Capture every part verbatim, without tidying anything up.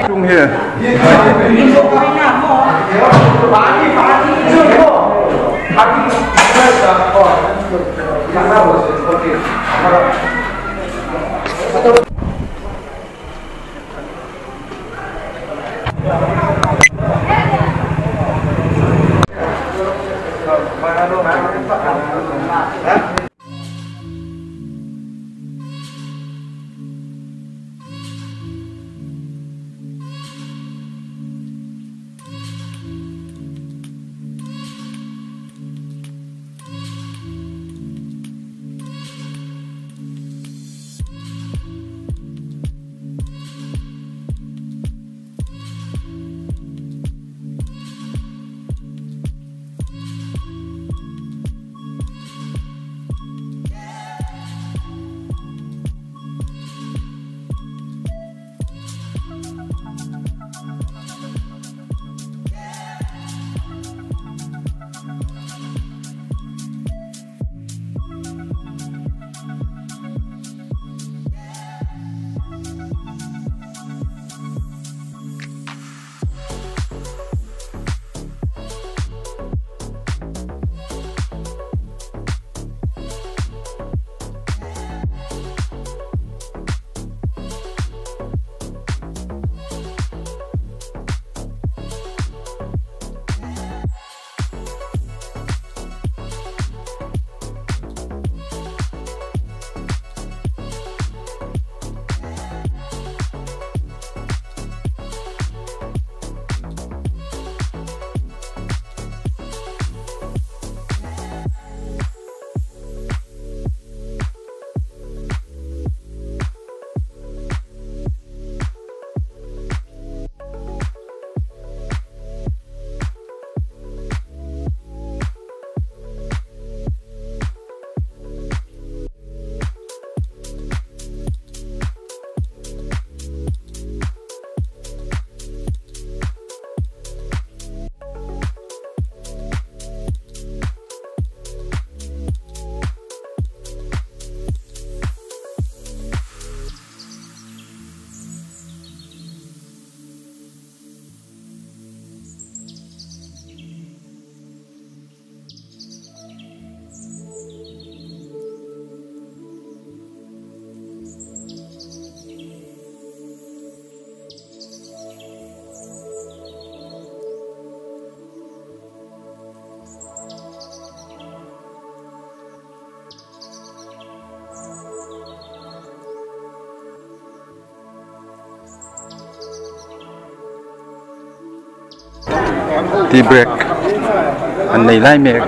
Chung here. Tea break an nei lai mek.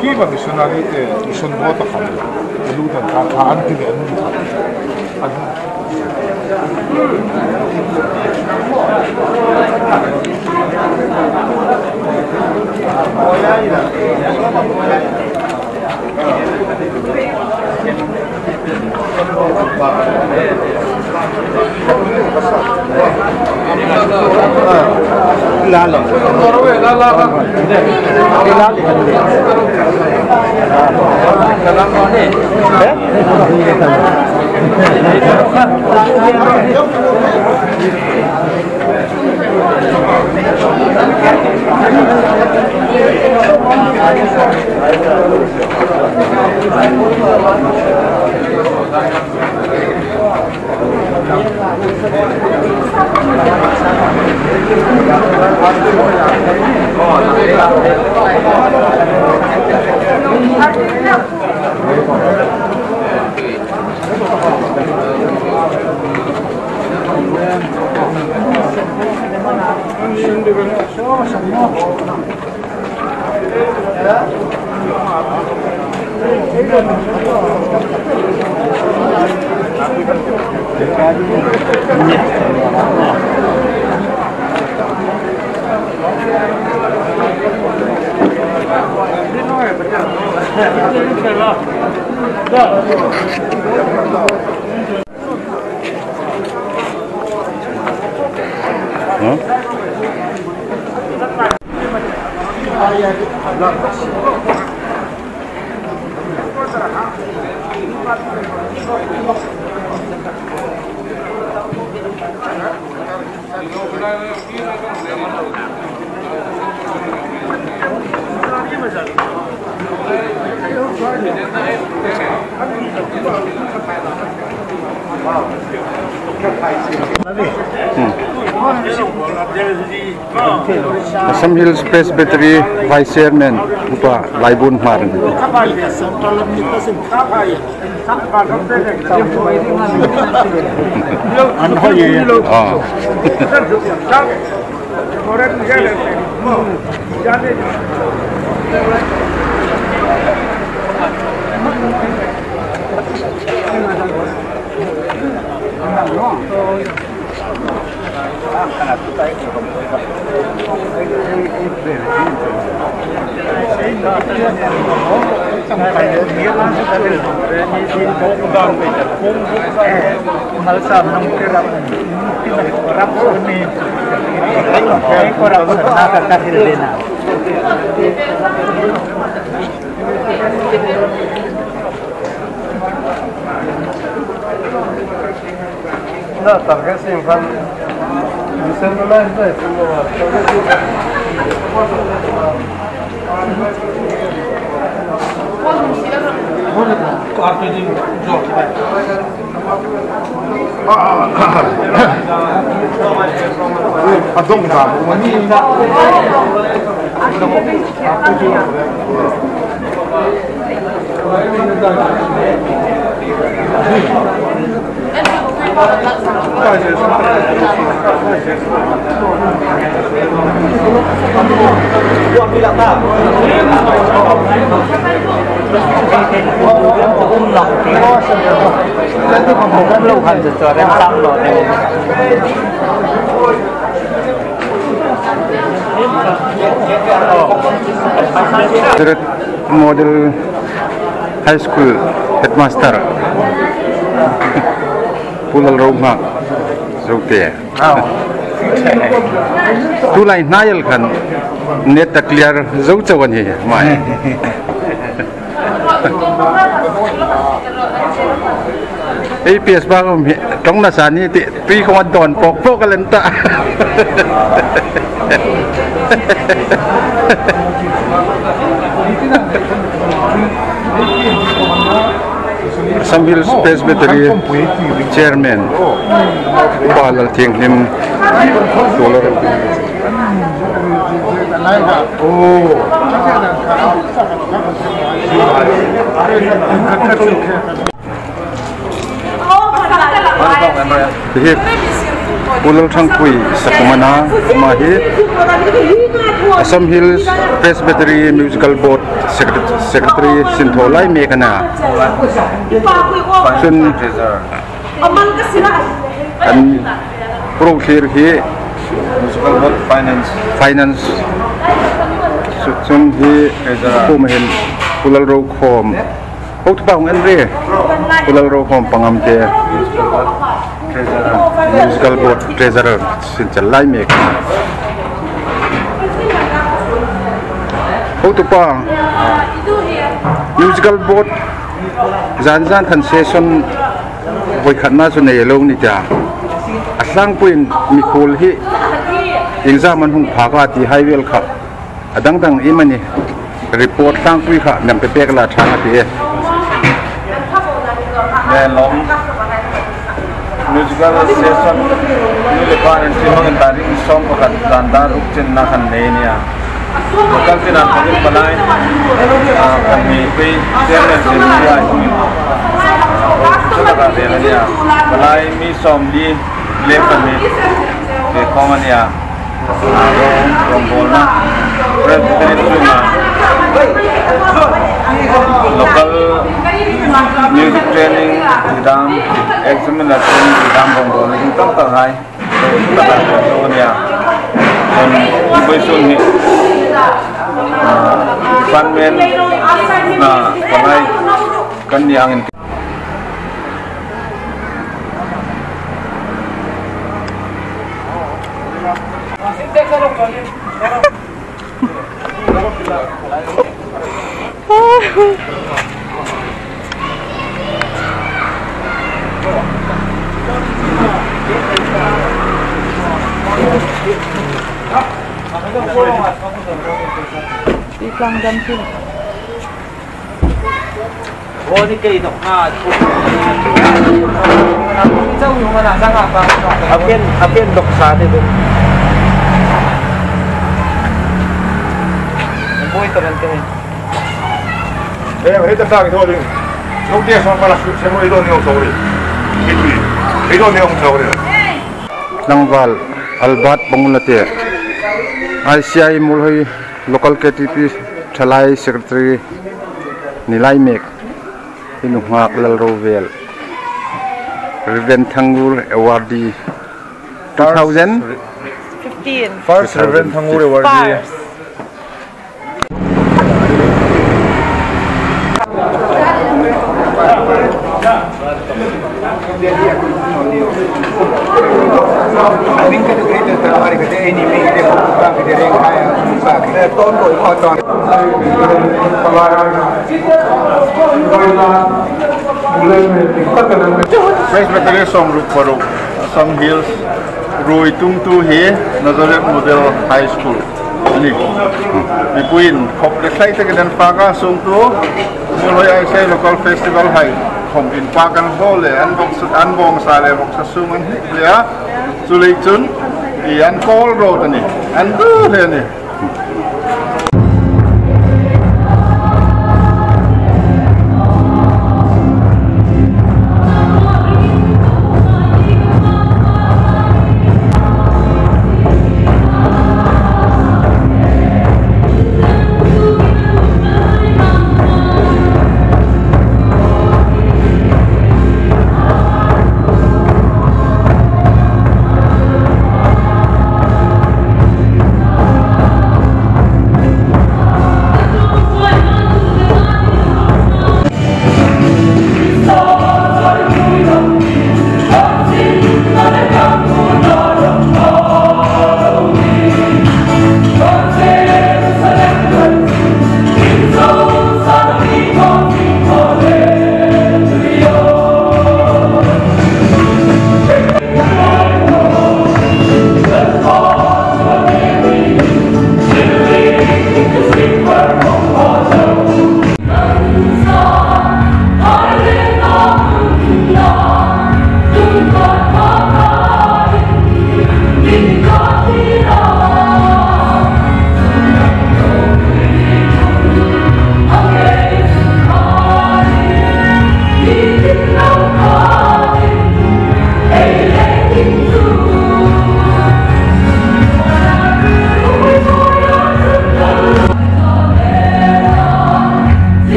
Khi va missionary te mission board a kham. Lu dan ta ta an ti ve an. Assam Hills Presbytery Vice Chairman Upa Laibun Hmar. An hoi ye. Ah. Model High School Headmaster Pu Lalrohmang Zote. Tulai hnael khan net a clear zo chau a ni mai. A P S bang um hi, ṭawng nasa ni ti, tui khawm an dawn pawk pawk a lem ta. Assam Hills Presbytery Chairman Upa Lalthienghlim Tuolar. Hi hi Pu Lalṭhangpui Sakumana, ama hi Assam Hills Presbytery Musical Board Secret-, Secretary sin thaw lai mek a na. Chun an Pu Rothlir hi Musical Board Finance. Finance. Chu-, chun hi Treasurer. Pu ma hin Pu Lalrokhawm. Hotupa hung en ri. Pu Lalrokhawm Pangam te. Treasurer. Musical Board Treasurer sin chal lai mek. Hotupa. Musical Board zan zan khan session voi khatna chu nei lo ni ta. A tlangpuiin mikhuol hi iengzam an hung phak a ti hai vel kha. A dang dang iemani report tlangpui kha mi pe pek la ṭha a ti e. Musical session Nu le pa an ṭi hmangin tarik sawm pakhat dan dar ruk chenna khan nei a nih a. Local tin an pangin palai, ah, kan mi pei chairman sin ni ai hmangin. Chu taka ve a nih a. Palai mi sawmli le pahni te khawm a nih a. Ah, rawngbawlna Presbytery sunga local music training ti dam, examination ti dam rawngbawlna ding tam tak hai. Taka ve a nih a. Kan vawisun hi, ah, department na palai kan ni angin. Ti tlang dam ti. Aw, ni kei dawk na. A pen, a pen dawk sa ni dawk. Boi ta ran te. Eh, hei ta ta ki tho ding. Lo te sa pala se mo i do ni ong sorry. Ki tui. I do ni ong sorry. Tlangval Albert Bongulate, I C I Muolhoi Local K T P Thalai Secretary ni lai mek, i nunghak Lalrovel, Reverend Thangur Awardee, two thousand fifteen. First Reverend Thangur Awardee. First. Presbytery sawmruk paruk, Assam Hills, ruoi tumtu hi Nazareth Model High School a nih. Mipuiin khawp le thlai takin an fak a, sungtu Muolhoi I C I local festival hai khawm inpak an bawl le, an vawksa, an vawngsa le vawksa sung an hnik le a. Chuleiin chun i an kawl ro ta ni, an du hle ni.